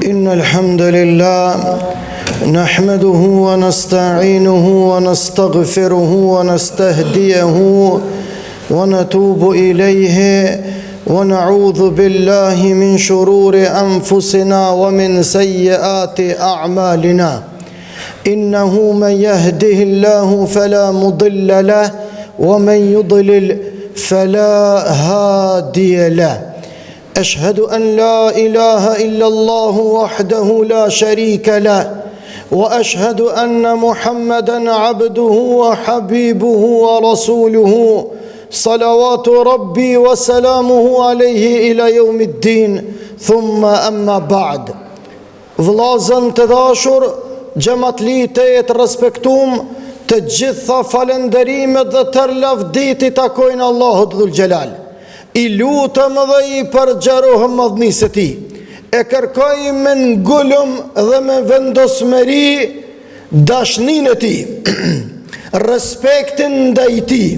إن الحمد لله نحمده ونستعينه ونستغفره ونستهديه ونتوب إليه ونعوذ بالله من شرور أنفسنا ومن سيئات أعمالنا إنه من يهده الله فلا مضل له ومن يضلل فلا هادي له أشهد أن لا إله إلا الله وحده لا شريك له وأشهد أن محمدا عبده وحبيبه ورسوله صلوات ربي وسلامه عليه إلى يوم الدين ثم أما بعد Vëllazën të dashur, xhematli tejet të respektum, të gjitha falënderimet dhe tërë lavditë i takojnë Allahut Dhul Xhelal. I lutem dhe i përgjërohem madhnisë së tij. E kërkoj me ngulm dhe me vendosmëri dashninë e tij, respektin ndaj tij.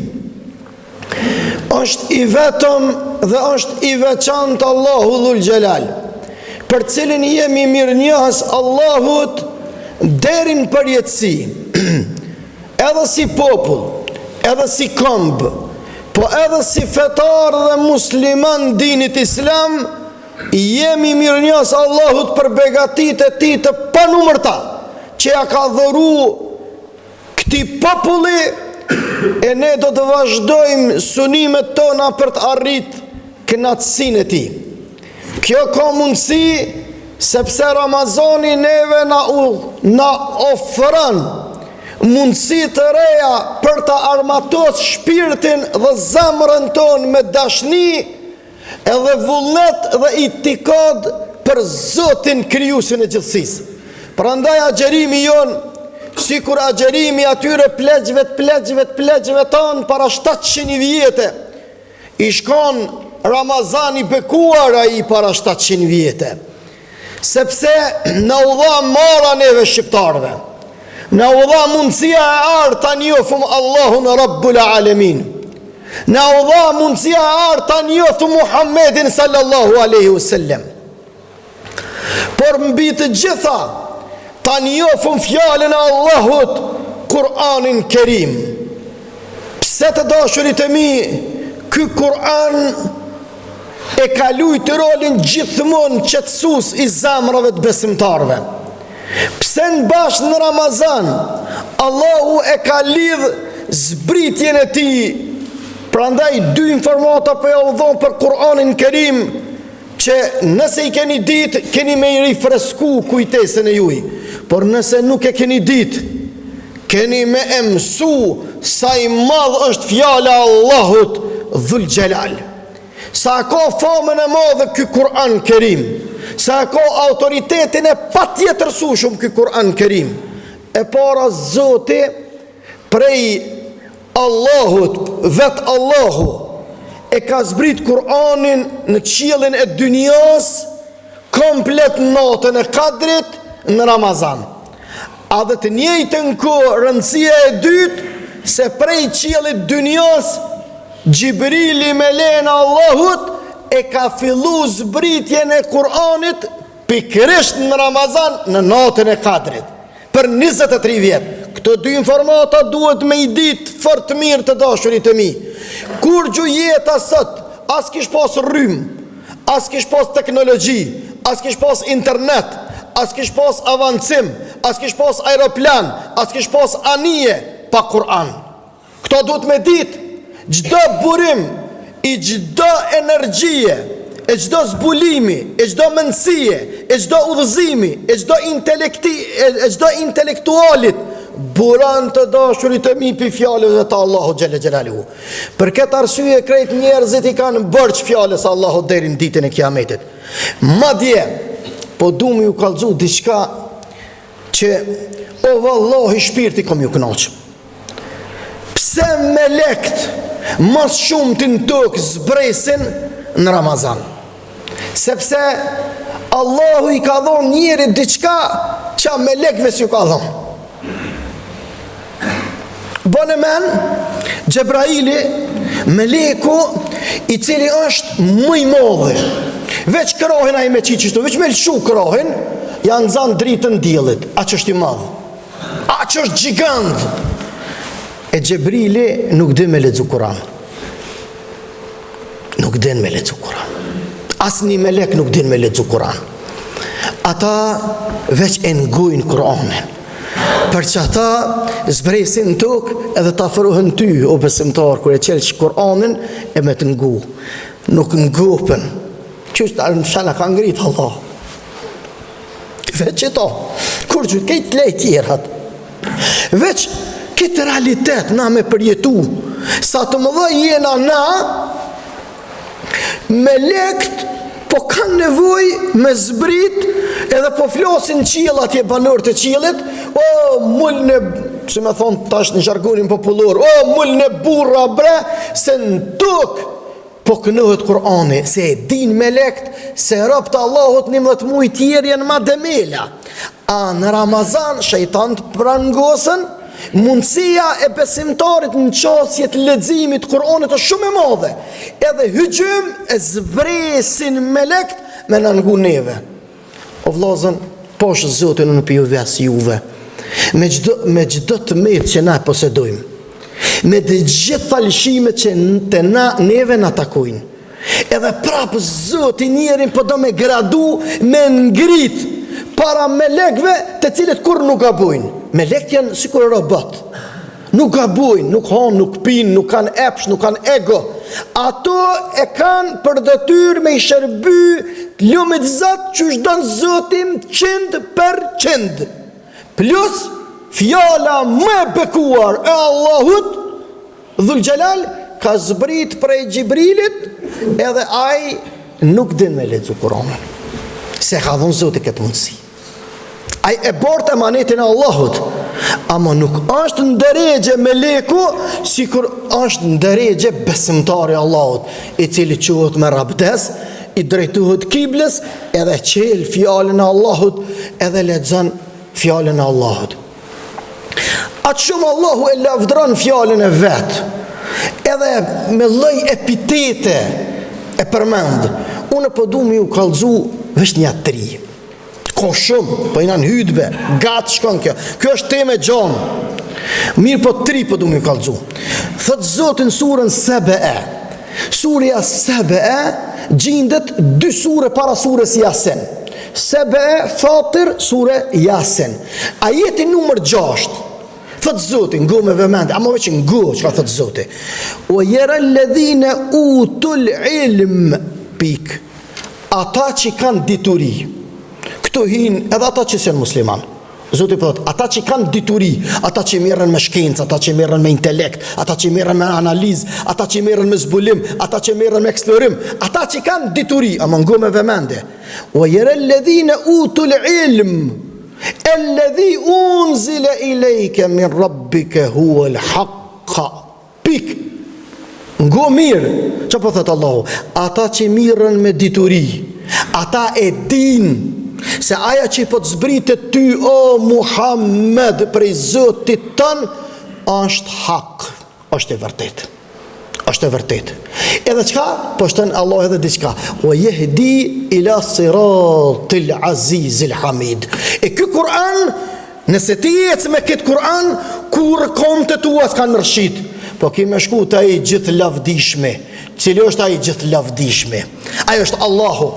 Është i vetëm dhe është i veçantë Allahu Dhul Xhelal, për cilin jemi mirënjohës Allahut deri në përjetësi. Edhe si popull, edhe si komb, po edhe si fetar dhe musliman dinit islam, jemi mirënjohës Allahut për begatitë e tij të panumërta që ja ka dhuru Këtij populli e ne do të vazhdojmë synimet tona për të arrit kënaqësinë e tij. Kjo ka mundësi sepse Ramazani neve na u na ofron mundësi të reja për të armatos shpirtin dhe zemrën tonë me dashni Edhe vullnet dhe itikad për Zotin krijuesin e gjithësisë. Prandaj agjërimi jonë, sikur agjërimi i atyre pleqve të pleqve të pleqve tanë para 700 vjete, ish kon Ramazan i bekuar ai para 700 vjete. Sepse na u dha mara neve shqiptarëve. Na u dha mundësia e artë ta njofum Allahun Rabbul Alemin. Na u dha mundësia e artë ta njofum Muhammedin sallallahu aleyhi sallem. Por mbi të gjitha, ta njofum fjalën e Allahut, Kur'anin Kerim. Pse të dashurit e mi, ky Kur'an e ka lujt rolin gjithmonë qetësues i zemrave të besimtarëve. Pse në bash në Ramazan Allahu e ka lidh zbritjen e tij. Prandaj dy informata po jau dhon për Kur'anin Kerim që nëse i keni ditë, keni me i rifresku kujtesën e juj. Por nëse nuk e keni ditë, keni me e mësu sa i madh është fjala e Allahut Dhul Xhelal. Sa e ka famën e madhe ky Kur'an Kerim, sa e ka autoritetin e patjetërsueshëm ky Kur'an Kerim. E para Zoti prej Allahut, vetë Allahu e ka zbrit Kur'anin në qiellin e dynjas komplet natën e Kadrit në Ramazan. A dhe të njëjtën kohë rëndësia e dytë se prej qiellit dynjas Xhibrili me lejen e Allahut e ka fillu zbritjen e Kur'anit pikërisht në Ramazan në natën e Kadrit për 23 vjet. Këto dy informata duhet me i ditë fort mirë të dashurit e mi. Kurgjo jeta sot as kish pas rrymë, as kish pas teknologji, as kish pas internet, as kish pas avancim, as kish pas aeroplan, as kish pas anije pa Kur'an. Këto duhet me ditë, çdo burim i çdo energjie, e çdo zbulimi, e çdo mendësie, e çdo udhëzimi, e çdo intelekti, e çdo intelektualit buron të dashurit e mi pi fjalëve të Allahut xhele xhelaluhu. Për këtë arsye krejt njerëzit i kanë borxh fjalës Allahut deri në ditën e Kiametit. Madje po du me ju kallxu diçka që o vallahi shpirti ka me ju knaq. Pse melekt ma s'shumti në tokë zbresin në Ramazan? Sepse Allahu i ka dhonë njerit diçka që melekve s'ju ka dhonë. Bone men, Xhebraili, meleku i cili është më i madhi. Veç krohin ai me qitë qështu, veç me lëshu krohin, ja nxan dritën diellit, aq është i madh. Aq është gjigand. E Xhebrili nuk din me lexu Kur'an. Nuk din me lexu Kur'an. Asnjë melek nuk din me lexu Kur'an. Ata veç e ngujnë Kur'anin. Për qata zbresin në tokë edhe të afrohen ty, o besimtar, kur e çelsh Kur'anin e me të ngu. Nuk ngopen. Qysh ta në na ka ngrit Allah. Veç qëto, kurgjë krejt lej tjerat. Veç këtë realitet na me përjetu, sa të mëdhej jena na, melekt po kanë nevoj me zbrit edhe po flasin n'qiell atje banorët e qiellit, o mulne, si me thonë tash në zhargonin popullor, o mulne burra bre, se në tokë Po kënohet Kur'ani, se e din melekt se robt e Allahut 11 muaj tjerë janë ma demela. A në Ramazan shejtanët prangosen, mundësia e besimtarit në qasje të leximit të Kur'anit është shumë e madhe. Edhe hygjym e zbresin melekt me na ngu neve. O vllazën, pash Zotin unë po ju ves juve. Me çdo me çdo të metë që na posedojmë. Me të gjitha lëshimet që te na neve na takojnë. Edhe prapë Zoti njerin po do me gradu, me ngrit para melekve të cilët kurrë nuk gabojnë. Melekt janë sikur robot. Nuk gabojnë, nuk hanë, nuk pinë, nuk kanë epsh, nuk kanë ego. Ato e kanë për detyrë me i shërby lumit Zot qysh don Zoti 100%. Plus, fjala më e bekuar e Allahut, Dhul Xhelal, ka zbrit prej Xhibrilit, edhe ai nuk din me lexu Kuranin. S'e ka dhonë Zoti këtë mundësi. Ai e bart emanetin e Allahut, ama nuk është në derexhe meleku, sikur është në derexhe besimtari i Allahut, i cili çohet merr abdes, i drejtohet kiblës, edhe çel fjalën e Allahut, edhe lexon fjalën e Allahut. Aq shumë Allahu e lavdron fjalën e vet, edhe me lloj epitete e përmend. Unë po du me ju kallzu veç nja tri. Ka shumë, po jena në hutbe, gatë shkon kjo. Kjo është temë e gjonë. Mirëpo tri po du me ju kallzu. Thot Zoti në surën Sebe. Surja Sebe gjindet dy sure para surës Jasin. Sebe, Fatir, sure Jasin. Ajeti numër 6. Thot Zoti, ngu me vëmendje, ama veç ngu çka thot Zoti. Ue jera ledhine utul ilm, pik. Ata që kanë dituri, këtu hinë edhe ata që s'janë musliman. Zoti po thotë, ata që kanë dituri, ata që merren me shkencë, ata që merren me intelekt, ata që merren me analizë, ata që merren me zbulim, ata që merren me eksplorim, ata që kanë dituri, ama ngu me vëmendje. Ue jera ledhine utul ilm, elledhi unzile ilejke min rabbike huel hakka. Pik! Ngo mirë, ça po thot Allahu? Ata që mirren me dituri, ata e dinë se aja që po të zbritet ty o Muhammed prej Zotit tënd është hak, është e vërtetë. Është e vërtetë. Edhe çka? Po shton Allahu edhe diçka. Wa yahdi ila siratil azizil hamid. E ky Kur'an Nëse ti ec me këtë Kur'an, kurrë komët e tua s'kanë me rrëshqit. Po ki me shku te ai i gjithëlavdishmi. Cili është ai i gjithëlavdishmi? Ai është Allahu.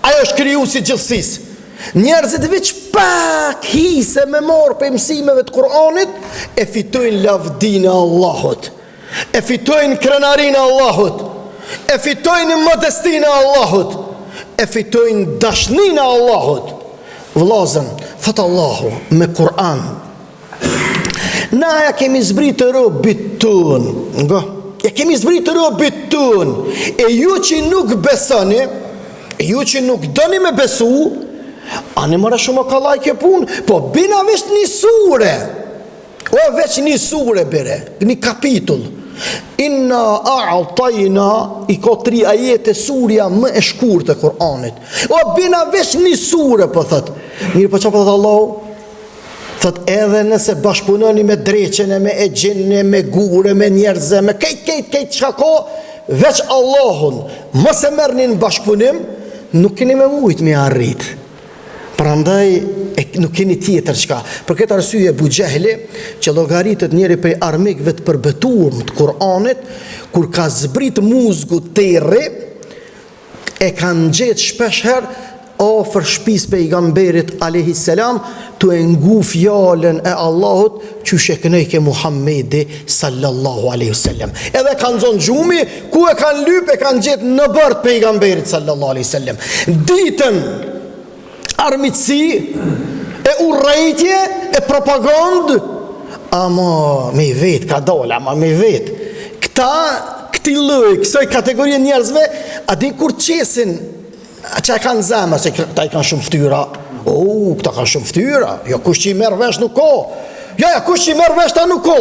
Ai është krijuesi i gjithësisë. Njerëzit veç pak hise me marrë prej mësimeve të Kur'anit, e fitojnë lavdinë e Allahut. E fitojnë krenarinë e Allahut. E fitojnë modestinë e Allahut. E fitojnë dashninë e Allahut. Vëllazën, thot Allahu me Kur'an. Na ja kemi zbrit robit tonë. Ngo, ja kemi zbrit robit tonë. E ju që nuk besoni, e ju që nuk doni me besu, ani more shumë kollaj kjo punë, po bina veç një sure. O veç një sure bire, një kapitull. Inna a'tajna i ka tri ajete surja më e shkurtë e Kur'anit. O bina veç një sure po thot. Mirë po ça po thot Allahu? Thot edhe nëse bashkëpunoni me dreqin e me exhinë, me gurë, me njerëz, me kejt kejt kejt çka ka, veç Allahun, mos e merrni në bashkëpunim, nuk keni me mujt me arrit. Prandaj e, nuk keni tjetër çka. Për këtë arsye Ebu Xhehli, që llogaritet njëri prej armikëve të përbetuar të Kur'anit, kur ka zbrit muzgu terri, e kanë gjetë shpesh herë afër shpisë pejgamberit alejhi selam tu e ngu fjalën e Allahut qysh e kënojke Muhammedi sallallahu alejhi selam. Edhe e kanë zonë gjumi, ku e kanë lyp e kanë gjetë në oborr të pejgamberit sallallahu alejhi selam. Ditën armiqësi e urrejtje e propagandë ama me i vet ka dalë ama me i vet këta këtij lloj kësaj kategorie njerëzve a din kur qesin që e kanë zemër se këta i kanë shumë ftyra o, këta kanë shumë ftyra jo kush që i merr vesh nuk ka Jo, jo, kush që i merr vesh ta nuk ka.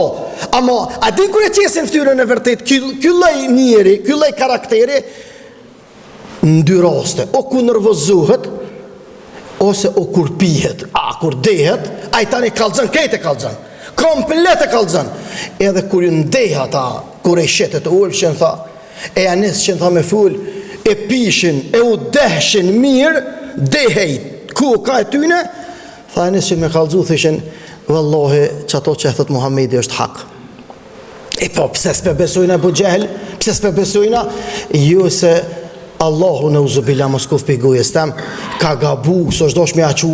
Ama, a din kur e qesin ftyrën e vërtet, ky, ky lloj njeri, ky lloj karakteri, Në dy raste, o kur nervozohet, ose o kur pihet, a kur dehet, ai tani kallxon, krejt e kallxon, komplet e kallxon. Edhe kur ju ndeh ata, kurejshitët ulshin, tha, e ja nisshin, tha me fol, e pishin, e u dehshin mirë, dehej, koka e tyne, tha e nisshin me kallxu, thishin, vallahi, qato që e thot Muhammedi është hak. E po, pse s'pe besojna Ebu Xhehl? Pse s'pe besojna? Jo se Allahu neuzubilah mos koftë prej gojës tem, ka gabu, s'është dasht me ja çu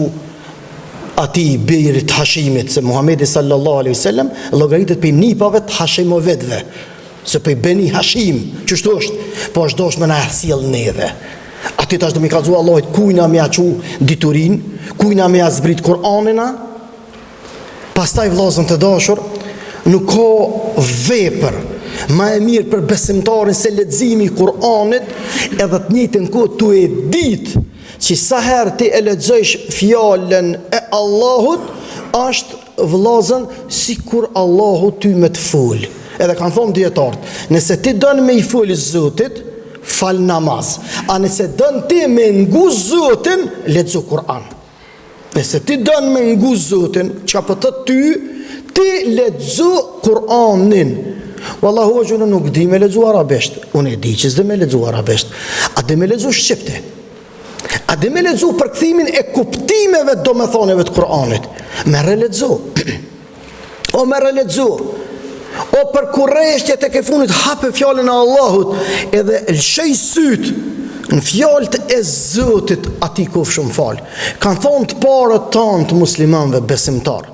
atij birit të Hashimit, se Muhammedi sallallahu alaihi sallam, llogaritet prej nipave të Hashimovetëve, se prej Beni Hashim, qështu është, po është dasht me na e sjell neve. Aty tash do me i kallzu Allahit, kujna me ja çu diturinë, kujna me ja zbrit Kur'anin, a? Pastaj vëllazën të dashur, nuk ka vepër ma e mirë për besimtarin se leximi i Kur'anit, edhe të njëjtën kohë tu e ditë që sa herë ti e lexojsh fjalën e Allahut, është vëllazën sikur Allahu ty me të fol. Edhe kanë thonë dijetarët, nëse ti don me i fol Zotit, fal namaz. A nëse don ti me ngu Zotin, lexo Kur'an. Nëse ti don me ngu Zotin, çka po të ty, ti lexo Kur'anin. Wallahu hoxhë unë nuk di me lexu arabisht. Unë e di që s'di me lexu arabisht. A di me lexu shqip ti? A di me lexu përkthimin e kuptimeve domethënieve të Kur'anit? Merre lexo. O merre lexo. O për kureshtje tek e fundit hape fjalën e Allahut edhe lëshoj sytë në fjalët e Zotit atij kofshim falë. Kanë thonë të parët tanë të muslimanëve besimtarë.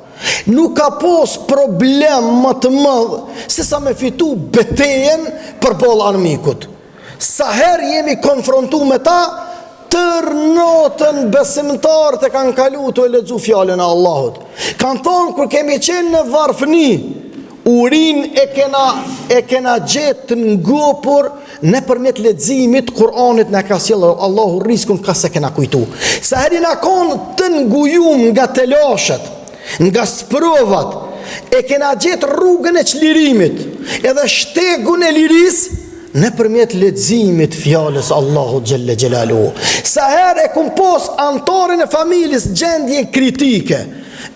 Nuk ka pos problem më të madh se sa me fitu betejën përballë armikut. Sa herë jemi konfrontu me ta, tërë natën besimtarët e kanë kalu tu e lexu fjalën e Allahut. Kanë thonë, kur kemi qenë në varfni, urinë e kena, e kena gjetë të ngopur nëpërmjet leximit Kur'anit na ka sjellë Allahu rriskun ka s'e kena kujtu. Sa herë jena konë të ngujum nga telashet, nga sprovat, e kena gjetë rrugën e çlirimit, edhe shtegun e lirisë, nëpërmjet leximit fjalës Allahut xhelle xhelaluhu. Sa herë e kum pos anëtarin e familjes gjendje kritike,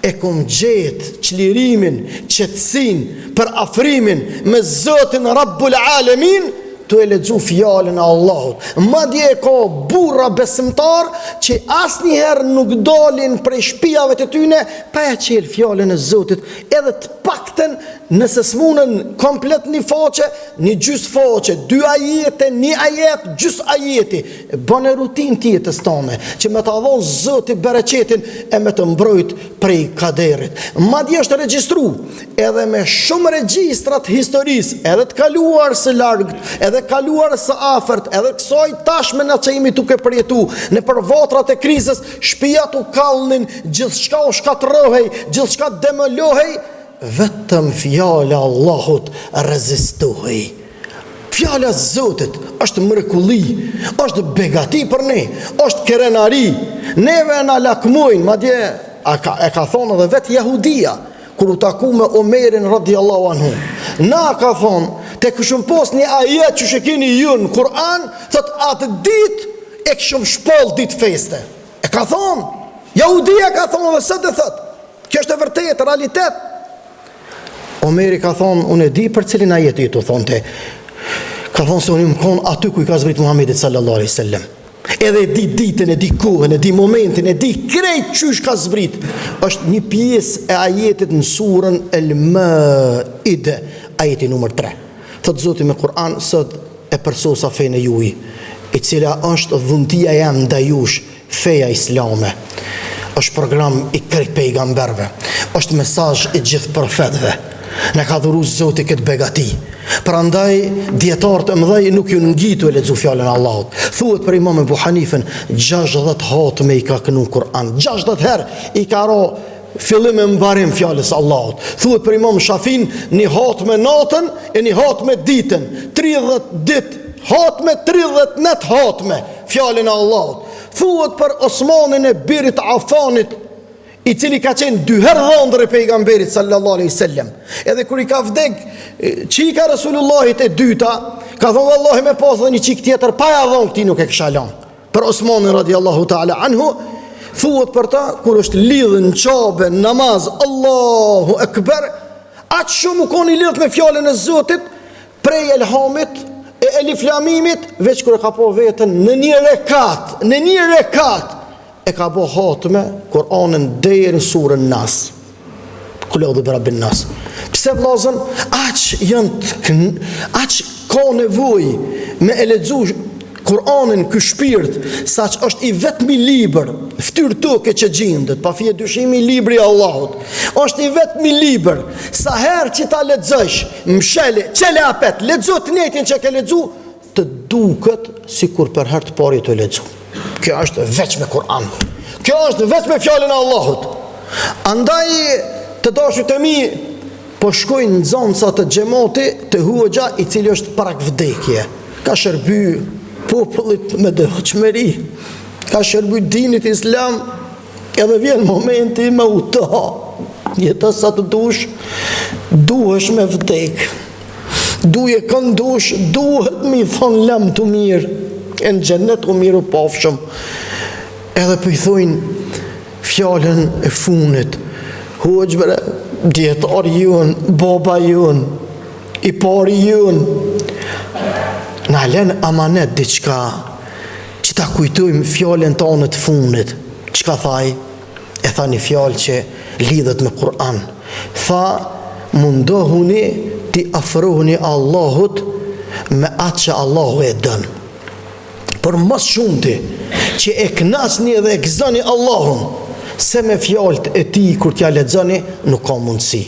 e kum gjetë çlirimin, qetësinë, përafrimin me Zotin Rabbul Alemin, tu e lexu fjalën e Allahut. Madje e ka burra besimtar që asnjëherë nuk dalin prej shpijave të tyne pa e çel fjalën e Zotit, edhe të paktën nëse s'munën komplet një faqe, një gjys faqe, dy ajete, një ajet, gjys ajeti, bane rutinë të jetës tane, që me ta dhonë Zoti bereqetin e me të mbrojt prej kaderit. Madje është regjistru, edhe me shumë regjistra të historisë, edhe të kaluarës së largët, edhe kaluarës së afërt, edhe kësaj tashme na që jemi tuke përjetu, nëpër vatrat e krizës, shpijat u kallnin, gjithçka u shkatërrohej, gjithçka demolohej, Vetëm fjala e Allahut rezistohej. Fjala e Zotit është mrekulli, është begati për ne, është krenari. Neve na lakmojnë, madje a ka, e ka thonë edhe vetë Jahudia, kur u taku me Omerin radiallahu anhu. Na ka thonë, të kishim pos një ajet që e kini ju në Kur'an, thot atë ditë e kishim shpall ditë feste. E ka thonë, Jahudia ka thonë dhe sot e thotë. Kjo është e vërtetë, realitet. Omeri ka thonë, unë e di për cilin ajet je tu thonë ti. Ka thonë se unë jam konë aty ku i ka zbrit Muhammedit sallallahu alaihi sallam. Edhe e di ditën, e di kohën, e di momentin, e di krejt qysh ka zbrit. Është një pjesë e ajetit në surën El Maide, ajeti numër 3. Thotë Zoti me Kur'an, sot e përsosa fenë e juj, e cila është dhuntia jem ndaj jush, feja islame. Është program i krejt pejgamberëve, është mesazh i gjithë profetëve. Na ka dhuru Zoti këtë begati. Prandaj dijetarët e mëdhej nuk jon ngi tu e lexu fjalën e Allahut. Thuhet për Imam Ebu Hanifen 60 hatme i ka kënu Kur'an. 60 herë i ka ra fillim e mbarim fjalës Allahut. Thuhet për Imam Shafin një hatme natën e një hatme ditën. 30 ditë hatme, 30 net hatme fjalën e Allahut. Thuhet për Osmanin e birit Afanit i cili ka qenë dy herë dhëndër i pejgamberit sallallahu alaihi wasallam. Edhe kur i ka vdek çika Resulullahit e dyta, ka thonë vallahi me pas dhe një çikë tjetër pa ja dhon këtij nuk e kisha lon. Për Osmanin radiallahu ta'ala anhu, thuhet për ta kur është lidhë në Qabe në namaz Allahu ekber, aq shumë u kon i lidhë me fjalën e Zotit, prej elhamit e elif lam mimit, veç kur e ka pa veten në një rekat, në një rekat, E ka bo hatme Kur'anin deri në surën Nas. Kul eudhu bi rabbin Nas. Pse vllazën aq janë të kn... aq ka nevojë me e lexu Kur'anin ky shpirt, saqë është i vetmi libër ftyrë toke që gjindet, pa fije dyshimi libri i Allahut. Është i vetmi libër, sa herë që ta lexojsh, mshele, çele apet, lexo të njëjtin që ke lexu, të duket sikur për herë të parë je tu lexu. Kjo është veç me Kur'an. Kjo është veç me fjalën e Allahut. Andaj të dashur të mi, po shkojnë nxënësat te xhemati te hoxha i cili është prag vdekje. Ka shërby popullit me devotshmëri. Ka shërby dinit islam edhe vjen momenti me u ta. Jeto sa të dush, duhesh me vdek. Duje kënd dush, duhet me i thonë lamtumirë, e në xhenet u mirupafshëm. Edhe po i thojnë fjalën e funit, hoxhë bre, dijetari jonë, baba jonë, i pari jonë, na len amanet diçka, që ta kujtojmë fjalën tonë të funit, çka tha ai? E tha një fjalë që lidhet me Kur'an. Tha, mundohuni t'i afrohuni Allahut me atë që Allahu e don. Por më së shumti që e kënaqni dhe e gëzoni Allahun, se me fjalët e tij kur t'ja lexoni nuk ka mundësi.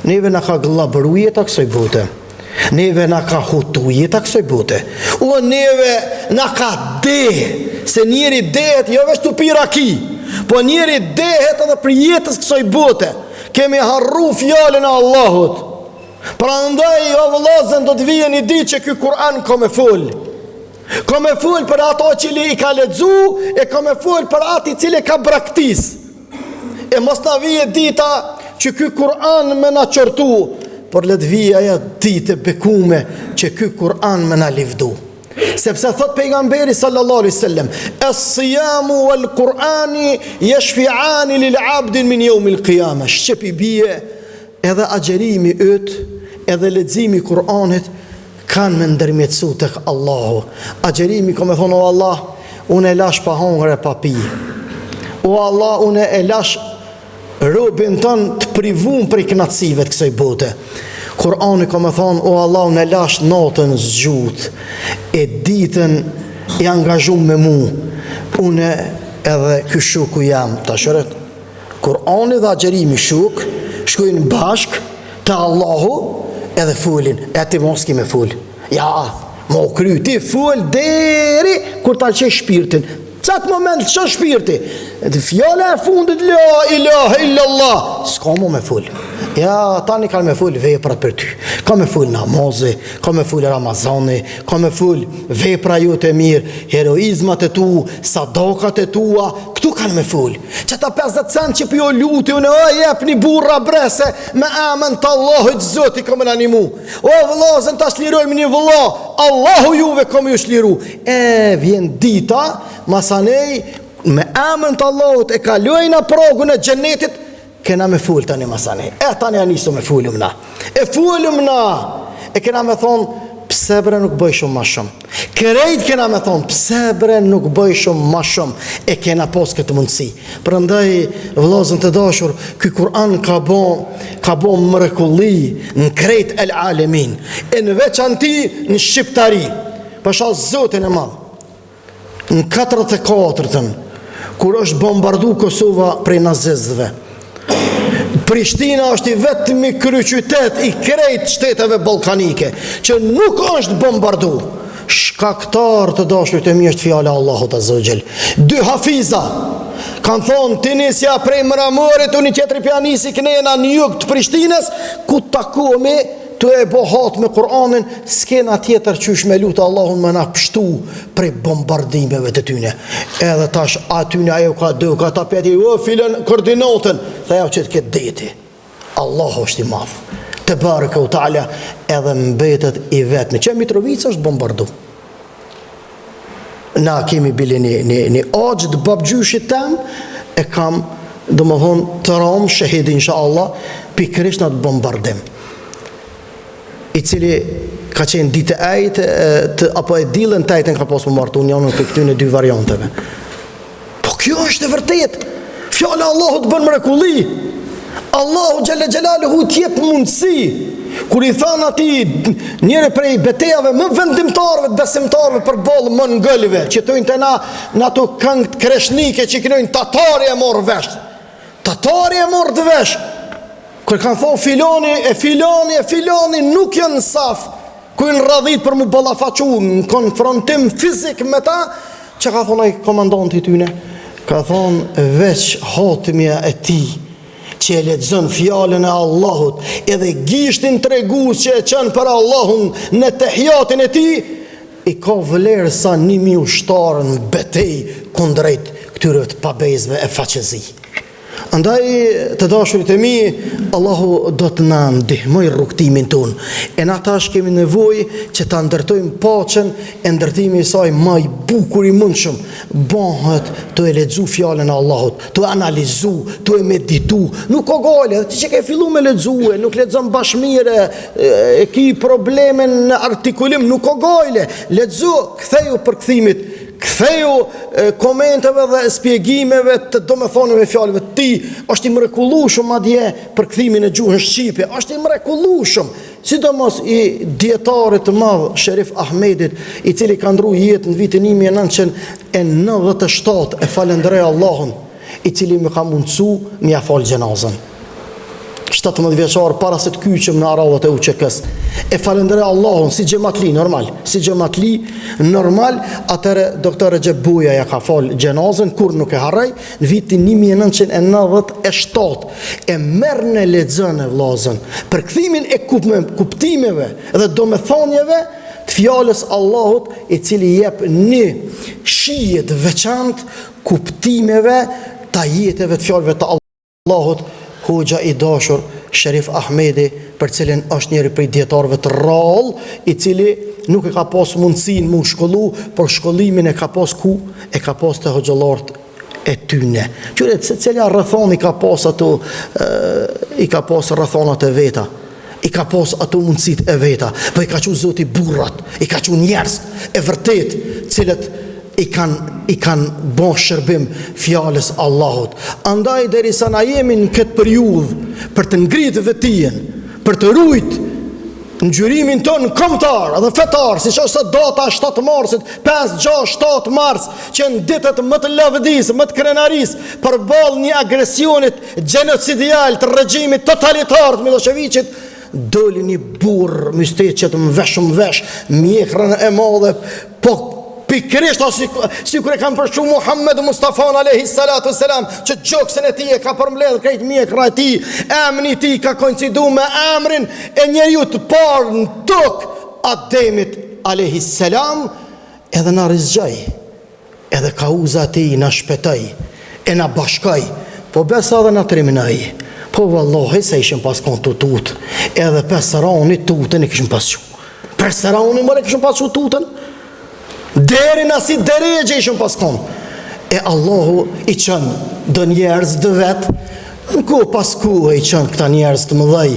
Neve na ka gllabëru jeta kësaj bote. Neve na ka hutu jeta kësaj bote. O neve na ka deh, se njeri dehet jo veç tu pi raki, po njeri dehet edhe prej jetës kësaj bote. Kemi harru fjalën e Allahut. Prandaj o vëllazën do të vijë një ditë që ky Kur'an ka me fol. Ka me fol për ato që i ka lexu e ka me fol për atë i cili ka braktis. E mos na vije dita që ky Kur'an me na qortu, por le të vije ajo ditë e bekume që ky Kur'an me na livdu. Sepse thot pejgamberi sallallahu alaihi wasallam, "Es-siyamu wal Qur'ani yashfi'ani lil 'abdi min yawm al-qiyamah." Shqip i bie edhe agjërimi yt, edhe leximi i Kur'anit Kanë me ndërmjetësu tek Allahu. Agjërimi ka me thonë, o Allah, unë e lash pa hongër e pa pi. O Allah, unë e lash robin tënd të privum prej knaqësive të kësaj bote. Kur'ani ka me thonë, o Allah, unë e lash natën zgjut, e ditën i angazhum me mu. Unë edhe ky shoku jem, ta shëret, Kur'ani dhe agjërimi shok, shkojnë bashkë te Allahu edhe folin, e ti mos ki me fol. Ja, ma u kry ti fol deri kur ta lëshoj shpirtin. Qat moment lëshon shpirti. Dhe fjala e fundit la ilaha illa Allah, s'ka mo me fol. Ja, tani kanë me fol veprat për ty. Ka me fol namazi, ka me fol Ramazani, ka me fol vepra jote e mirë, heroizmat e tu, sadakat e tua, këtu kanë me fol. Qata 50 cent që po ju luti, unë o jepni burra bre se me emën të Allahut Zoti ka me na nimu. O vëllazën ta çlirojmë një vëlla, Allahu juve ka me ju çliru. E vjen dita, masanej me emën të Allahut e kalojna pragun e xhenetit, kena me fol tani masanej. E tani ja nisu me folum na. E folum na. E kena me thonë. pse bre nuk bëjshum ma shumë? Krejt kena me thonë, pse bre nuk bëjshum ma shumë, e kena pos këtë mundësi. Prandaj, vllazën të dashur, ky Kur'an ka bo, ka bo mrekulli në krejt el alemin, e në veçanti në shqiptari, pasha Zotin e madh. Në 44-ën, kur është bombardu Kosova prej nazistëve, Prishtina është i vetmi kryeqytet i krejt shteteve ballkanike që nuk është bombardu. Shkaktar të dashurit e mi është fjala e Allahut Azza wa Jall. Dy hafiza kanë thonë ti nisja prej Mramorit, unë tjetri pja nisi knena në jug të Prishtinës, ku takohemi Tu e bo hatme Kur'anin, s'kena tjetër qysh me lutë Allahun me na pshtu prej bombardimeve të tyne. Edhe tash atyne ajo ka dë, ka ta pjeti, o filan koordinatën, tha jau qet këtë deti. Allahu është i madh. Tebareke ue teala edhe mbetet i vetmi. Që Mitrovica është bombardu. Na kemi bile një, një, një axhë të babgjyshit tem, e kam, domethonë, të ramë, shehid, insha Allah, pikërisht në atë bombardim, i cili ka qenë ditë e ejtë, të, apo e dilën të ejtën ka pas m'u martu njënën prej këtyne dy varianteve. Po kjo është e vërtetë. Fjala e Allahut bën mrekulli. Allahu xhelle xhelaluhu të jep mundësi. Kur i thanë atij njëri prej betejave më vendimtarëve të besimtarëve përballë mongolëve, që thojnë te na në ato këngët kreshnike që knojnë tatari e morr vesh. Tatari e morr të vesh. Kur kanë thonë filoni e filoni e filoni nuk janë në saf, Ku janë radhit për mu ballafaqu në konfrontim fizik me ta, çka ka thonë ai komandanti i tyne? Ka thonë veç hatmja e tij që e lexon fjalën e Allahut, edhe gishtin tregues që e çon për Allahun në tehijatin e tij, i ka vlerë sa 1000 ushtarë në betejë kundrejt këtyre të pabesëve e faqezi. Andaj, të dashurit e mi, Allahu do të na ndihmojë rrugëtimin tonë. E na tash kemi nevojë që ta ndërtojmë paqen e ndërtimi i saj ma i bukur i mundshëm. Bëhet tu e lexu fjalën e Allahut, tu e analizu, tu e meditu. Nuk ka gajle, edhe ti që ke fillu me lexu, e nuk lexon bash mirë, e, e ki probleme në artikulim, nuk ka gajle. Lexo, ktheju përkthimit, Ktheju komenteve dhe spjegimeve të domethënieve fjalëve të tij, është i mrekullueshëm madje përkthimi në gjuhën shqipe, është i mrekullueshëm, sidomos i dijetarit të madh Sherif Ahmedit, i cili ka ndrru jetë në vitin 1997, e falënderoj Allahun, i cili më ka mundësu me ia fal xhenazën. 17 vjeçar para se të kyçem në aradhat e UÇK-së. E falënderoj Allahun si xhematli normal, si xhematli normal, atëherë doktor Rexhep Buja ja ka fal xhenazën kur nuk e harroj në vitin 1997. E merrne lexone vllazën përkthimin e kuptimeve dhe domethënieve të fjalës Allahut i cili jep një shije të veçantë kuptimeve të ajeteve të fjalëve të Allahut. Allahut, hoxha i dashur Sherif Ahmedi, për cilin është njëri prej dijetarëve të rrallë, i cili nuk e ka pas mundësinë m'u shkollu, por shkollimin e ka pas ku? E ka pas te hoxhallarët e tyne. Qyre, secila rrethanë i ka pas ato, i ka pas rrethanat e veta, i ka pas ato mundësitë e veta, po i ka çu Zoti burrat, i ka çu njerëz e vërtetë, cilët i kanë i kanë bo shërbim fjalës Allahut. Andaj derisa na jemi në këtë periudhë për të ngritë vetijen, për të rujt ngjyrimin tonë kombëtar dhe fetar, siç është sot data 7 marsit, 5, 6, 7 mars, që janë ditët më të lavdisë, më të krenarisë, përballë një agresionit gjenocidial të regjimit totalitar të Milosheviqit, doli një burrë mysteqet më vesh më vesh, mjekrën e madhe, Po pikërisht si, sikur e kanë përshkru Muhammed Mustafa alayhi salatu selam që gjoksin e tij e ka përmbledh krejt mjekra e tij, emri i tij ka koincidu me emrin e njeriut të parë në tokë Ademit alayhi salam edhe na rizgjoi. Edhe kauza e tij na shpëtoi e na bashkoi, po besa edhe na trimnoi. Po vallahi se ishim pas kon tu tut, edhe pes rani tutën e kishim pas çu. Pes rani more kishim pas çu tutën. Deri në asi derexhe ishim pas kon. E Allahu i çon do njerëz të vet, në kohë pas kohe i çon këta njerëz të mëdhej.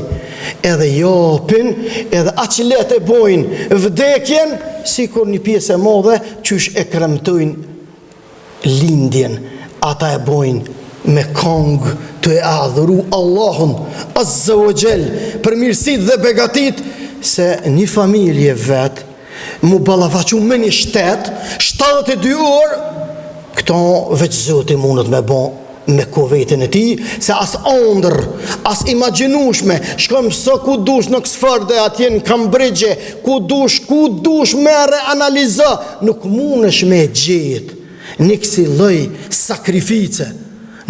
Edhe japin, edhe aq lehtë e bojnë vdekjen, sikur një pjesë e madhe qysh e kremtojnë lindjen, ata e bojnë me kongë tu e adhuru Allahun Azza wa Jell për mirësitë dhe begatitë se një familje vetë m'u ballafaqu me një shtet 72 orë këto veç Zoti mundet me bo me kuvetin e tij se as ondërr as imagjinushme shko mëso ku dush në Oxford e atje në Cambridge ku dush ku dush merre analizo nuk mundesh me gjetë një kësi lloj sakrifice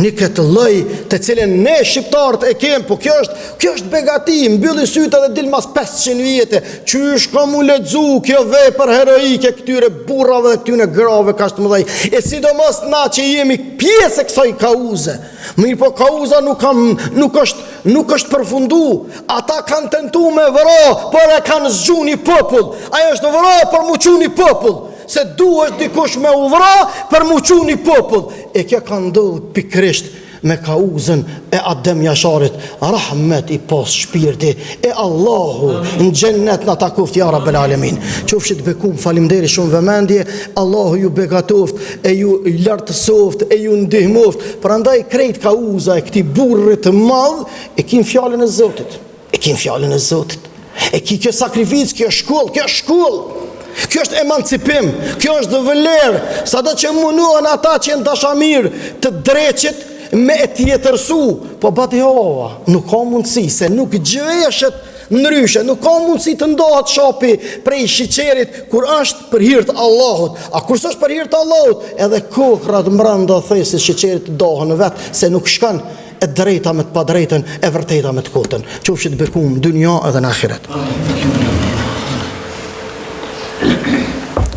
një këtë lloj të cilën ne shqiptarët e kem, po kjo është, kjo është begati, mbylli sytë edhe dil mas 500 vjete, qysh ka m'u lexu kjo vepër heroike këtyre burrave dhe këtyre grave kaq të mëdhej, e sidomos na që jemi pjesë e kësaj kauze, mirëpo kauza nuk, kam, nuk është, nuk është përfundu, ata kanë tentu me vra, por e kanë zgju një popull, ajo është vra për m'u çu një popull, se duhet dikush me u vra për m'u çu një popull, E kjo ka ndodhur pikërisht me kauzën e Adem Jasharit, rahmet i pastë shpirti e Allahu në xhennet na takoft ja Rabbel Alemin. Qofshit bekum, faleminderit shumë vëmendje, Allahu ju begatoft e ju lartësoft e ju ndihmoft. Prandaj krejt kauza e këtij burri të madh e kim fjalën e Zotit. E kim fjalën e Zotit. E ki kjo sakrificë, kjo shkollë, kjo shkollë. Kjo është emancipim, kjo është vlerë, sado që mundohen ata që janë dashamirë të dreqit me e tjetërsu, po badihava, nuk ka mundësi, se nuk zhveshet ndryshe, nuk ka mundësi të ndahet shapi prej sheqerit kur është për hir të Allahut, a kur s'është për hir të Allahut, edhe kokrrat mbrenda thesit sheqerit ndahen vetë, se nuk shkon E drejta me të padrejtën, e vërteta me të kotën. Qofshit bekum dynja edhe në ahiret.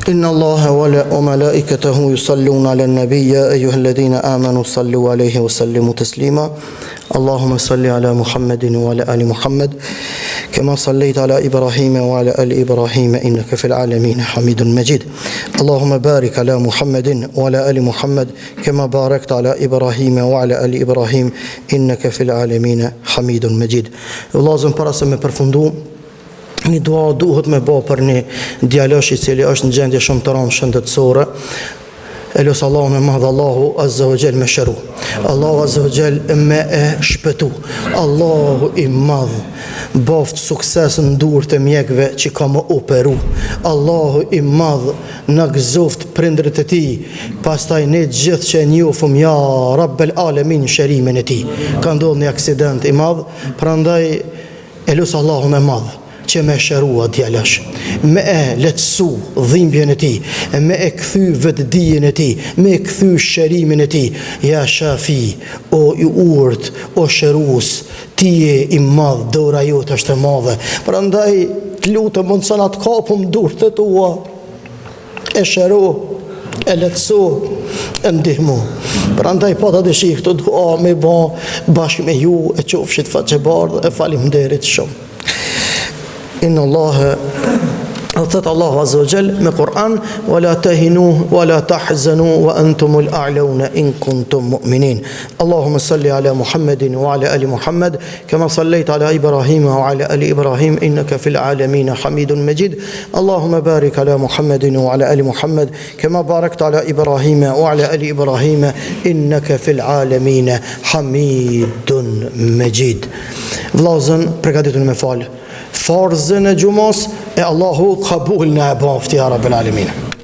Inna Allaha wa malaikatahu yusalluna 'alan nabiy ya ayyuhalladhina amanu sallu 'alayhi wa sallimu taslima. Allahumma salli ala Muhammedin wa ala ali Muhammed kama sallaita ala Ibrahim wa ala ali Ibrahim innaka fil alamin Hamidun Majid. Allahumma barik ala Muhammedin wa ala ali Muhammed Kema barekte ala Ibrahime wa ala ali Ibrahim inneke fil alemine Hamidun Mexhid. Vëllazën para se me përfundu, një dua duhet me bo për një djalosh i cili është në gjendje shumë të rëndë shëndetësore. E lus Allahun e madh Allahu Azza wa Jall me shëru. Allahu Azza wa Jall me e shpëtu. Allahu i madh boftë sukses në durët e mjekëve që ka me operu. Allahu i madh Na gëzoftë prindërit e tij, pastaj ne gjithë që e njofum ja Rabbel Alemin shërimin e tij. Ka ndodhur një aksident i madh, prandaj e lus Allahun e madh që me e shëru atë djalosh, me e lehtësu dhimbjen e tij, me e kthy vetëdijen e tij, me e kthy shërimin e tij. Ja Shafi, o i urtë, o shërues, Ti je i madh, dora jote është e madhe. Prandaj të lutem mundësona të kapum durt e tua. E shëro, e lehtëso, e ndihmo. Prandaj pata dëshirë këto dua me bo bashkë me ju e qofshit faqebardhë e faleminderit shumë. Inna Allahe Thot Allahu Azza wa Jall me Kur'an wa la tahinu wa la tahzanu wa antumul a'launa in kuntum mu'minin. Allahumma salli ala Muhammedin wa ala ali Muhammed kama sallaita ala Ibrahim wa ala ali Ibrahim innaka fil alamin Hamidun Majid. Allahumma barik ala Muhammedin wa ala ali Muhammed kama barakta ala Ibrahim wa ala ali Ibrahim innaka fil alamin Hamidun Majid. Vllazën përgatituni me fal farzin e xhumas e Allahu kabul na e baftë ja Rabbel Alemin.